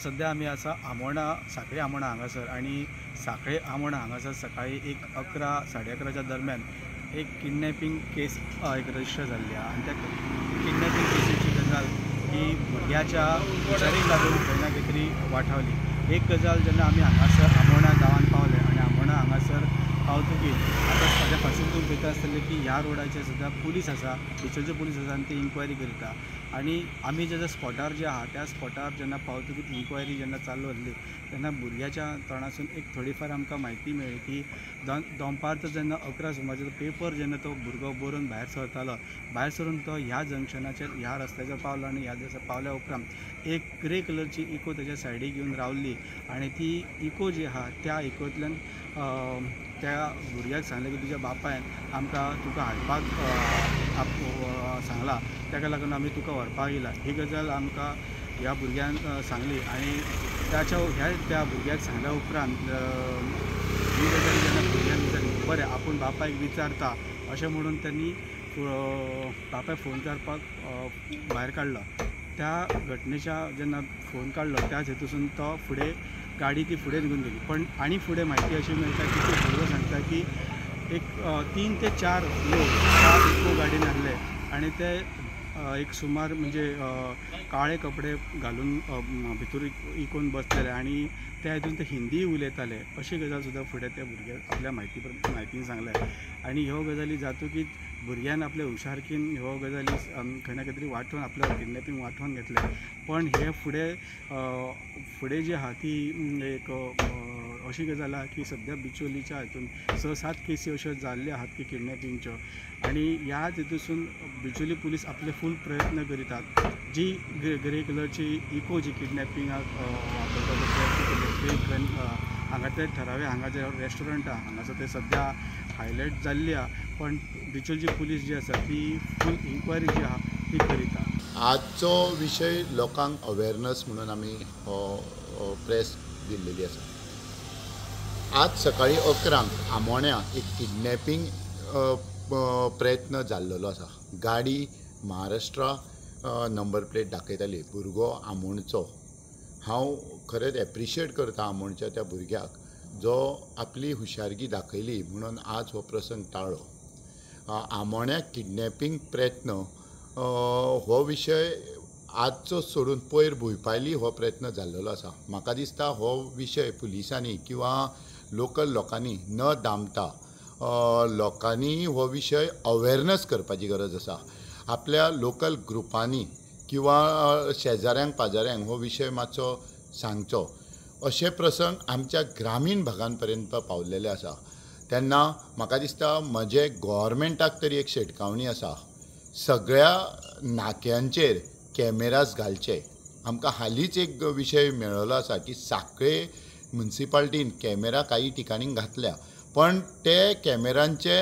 सध्या आमी आसा आमोणा, साखळे आमोणा हांगासर आनी साखळे आमोणा हांगासर सकाळी एक 11 साडे 11च्या दरम्यान एक किडनॅपिंग केस एक रजिस्टर जाल्ली आहा आनी त्या किडनॅपिंग केसीची गजाल ही भुरग्याच्या हुशारीक लागून खंय ना खंय तरी वाठावली. एक गजाल, जेन्ना आमी हांगासर आमोणा गांवांत पावले आनी आमोणा हांगासर पावतकीर आतां म्हाज्या फाटसून तुमी पळयता आसतले की ह्या रोडाचेर सुद्दां पुलीस आसा, बिचोलचे पुलीस आसा आनी ते इन्क्वायरी करता. आनी आमी जे स्पॉटार जे आहा त्या स्पॉटार जेन्ना पावतकीर, इन्क्वायरी जेन्ना चालू आसली तेन्ना भुरग्याच्या तोंडासून एक थोडीफार आमकां म्हायती मेळ्ळी की दनपारचो जेन्ना 11 सुमाराचेर पेपर जेन्ना तो भुरगो बरोवन भायर सरतालो, भायर सरून तो ह्या जंक्शनाचेर ह्या रस्त्याचेर पावलो आनी ह्या दिसा पावल्या उपरांत एक ग्रे कलरची इको तेज्या सायडीक येवन रावली आनी ती इको जी आहा त्या इकोंतल्यान त्या भुरग्याक सांगलें की तुज्या बापायन आमकां तुका हाडपाक सांगलां, ताका लागून आमी तुका व्हरपाक येयला. ही गजाल आमकां ह्या भुरग्यान सांगली आनी ताच्या ह्या त्या भुरग्याक सांगल्या उपरांत ही गजाल जेन्ना भुरग्यान विचारली, बरें आपूण बापायक विचारता अशें म्हणून त्यांनी बापायक फोन करपाक भायर काडलो. त्या घटनेच्या जेन्ना फोन काडलो त्याच हेतूसून तो फुडें गाडी ती फुडें निघून गेली. पण आनी फुडें म्हायती अशी मेळटा की तो भुरगो सांगता की एक 3 ते 4 लोक त्या इको गाडयेन आसले आनी ते एक सुमार म्हणजे काळे कपडे घालून भितर इकोन बसलेले आनी त्या हितून ते हिंदी उलयताले अशी गजाल सुद्दां फुडें त्या भुरग्याक आपल्या म्हायतीन सांगलें. आनी ह्यो गजाली जातकीच भुरग्यान आपल्या हुशारकीन ह्यो गजाली खंय ना खंय तरी वांटोवन आपल्या किडनॅपींग वांटोवन घेतलें. पण हे फुडें फुडें जी आहा ती एक अशी गजाल आहा की सद्या बिचोलीच्या हितून 6-7 केसी अश्यो जाल्ल्यो आहात की किडनॅपिंगच्यो आनी ह्याच हितूसून बिचोली पुलीस आपले फूल प्रयत्न करितात. जी ग्रे कलरची इको जी किडनॅपिंगाक वापरतात ते खंय हांगा ते थरावे हांगा जे रेस्टॉरंट आहा हांगासर ते सद्या हायलायट जाल्ली आहा. पण बिचोलची पुलीस जी आसा ती फूल इन्क्वायरी जी आहा ती करिता. आजचो विशय लोकांक अवेरनस म्हणून आमी हो प्रेस दिल्लेली आसा. आज सकाळी 11 आमोण्या एक किडनॅपिंग प्रयत्न जाल्लेलो आसा. गाडी महाराष्ट्रा नंबर प्लेट दाखयताली, भुरगो आमोणचो. हांव खरेंच एप्रिशिएट करता आमोणच्या त्या भुरग्याक जो आपली हुशारकी दाखयली म्हणून आज हो प्रसंग टाळ्ळो. आमोण्या किडनॅपिंग प्रयत्न हो विशय आजचो सोडून पयर भुंयपायली हो प्रयत्न जाल्लेलो आसा. म्हाका दिसता हो विशय पुलिसांनी किंवा लोकल लोकांनी न दामता लोकांनी हो विशय अवेरनस करपाची गरज आसा. आपल्या लोकल ग्रुपांनी किंवा शेजाऱ्यांक पाजाऱ्यांक हो विशय मातसो सांगचो. अशे प्रसंग आमच्या ग्रामीण भागांपर्यंत पावलेले आसा. तेन्ना म्हाका दिसता म्हजे गोवोरमेंटाक तरी एक शिटकावणी आसा, सगळ्या नाक्यांचेर कॅमेराज घालचे. आमकां हालींच एक विशय मेळ्ळो आसा की साखळे मुन्सिपाल्टीन कॅमेरा काही ठिकाणी घातल्या, पण ते कॅमेरांचे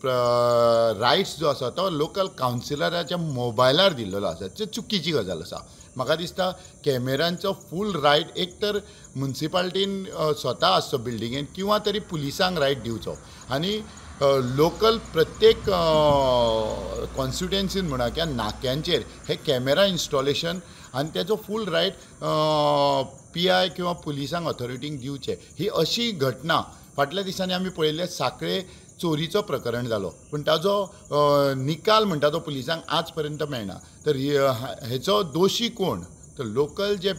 रायट्स जो आसा तो लोकल कावन्सिलराच्या मोबायलार दिल्लेलो आसा. ते चुकीची गजाल आसा. म्हाका दिसता कॅमेरांचो फूल रायट एक तर मुन्सिपाल्टीन स्वता आसचो बिल्डिंगेन किंवा तरी पुलिसांक रायट दिवचो आनी लोकल प्रत्येक कॉन्स्टिट्युएन्सीन म्हणा किंवा नाक्यांचेर हे कॅमेरा इन्स्टॉलेशन आनी तेजो फूल रायट पी I किंवा पुलिसांक ऑथॉरिटींक दिवचे. ही अशी घटना फाटल्या दिसांनी आमी पळयल्ले. साखळे चोरीचो प्रकरण जालो पूण ताजो निकाल म्हणटा तो पुलिसांक आज पर्यंत मेळना. तर हेचो दोशी कोण? तर लोकल जे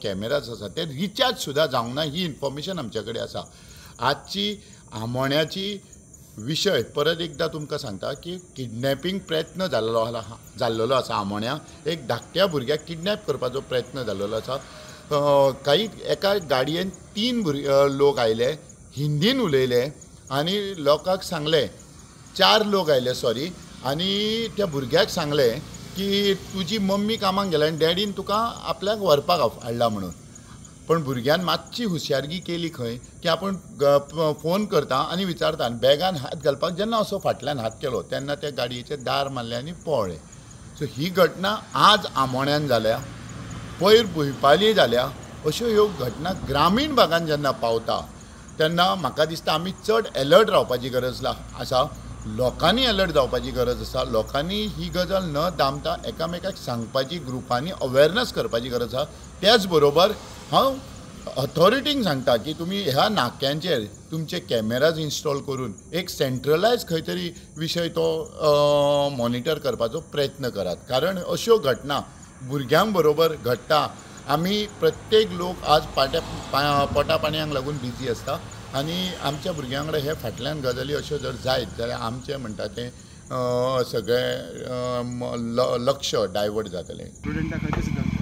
कॅमेराज आसा ते रिचार्ज सुद्दां जावंक ना ही इन्फॉर्मेशन आमच्या कडेन आसा. आजची आमोण्याची विशय परत एकदां तुमकां सांगता की किडनॅपिंग प्रयत्न जाल्लेलो आसा. आमोण्या एक धाकट्या भुरग्याक किडनॅप करपाचो प्रयत्न जाल्लेलो आसा. काही एका गाडयेन 3 लोक आयले, हिंदीन उलयले आनी लोकांक सांगलें, 4 लोक आयले सॉरी, आनी त्या भुरग्याक सांगलें की तुजी मम्मी कामाक गेल्या आनी डॅडीन तुका आपल्याक व्हरपाक हाडला म्हणून. पण भुरग्यान मातशी हुशारकी केली खंय की आपूण फोन करता आनी विचारता आनी बॅगान हात घालपाक जेन्ना असो फाटल्यान हात केलो तेन्ना त्या गाडयेचें दार मारलें आनी पळ्ळें. सो ही घटना आज आमोण्यान जाल्या, पयर भुंयपाली जाल्या. अश्यो ह्यो घटना ग्रामीण भागान जेन्ना पावता तेन्ना म्हाका दिसता आमी चड एलर्ट रावपाची गरज आसा. लोकांनी अलर्ट जावपाची गरज आसा. लोकांनी ही गजाल न दामता एकामेकाक सांगपाची, ग्रुपांनी अवेरनस करपाची गरज आसा. त्याच बरोबर हांव अथॉरिटींक सांगता की तुमी ह्या नाक्यांचेर तुमचे कॅमेराज इन्स्टॉल करून एक सेंट्रलायज खंय तरी विशय तो मॉनिटर करपाचो प्रयत्न करात, कारण अश्यो घटना भुरग्यां बरोबर घडटा. आमी प्रत्येक लोक आज पोटा पाणयांक लागून बिजी आसता आनी आमच्या भुरग्यां कडेन हे फाटल्यान गजाली अश्यो जर जायत जाल्यार आमचें म्हणटा तें सगळें लक्ष डायवर्ट जातलें. स्टुडंटा खातीर सुद्दां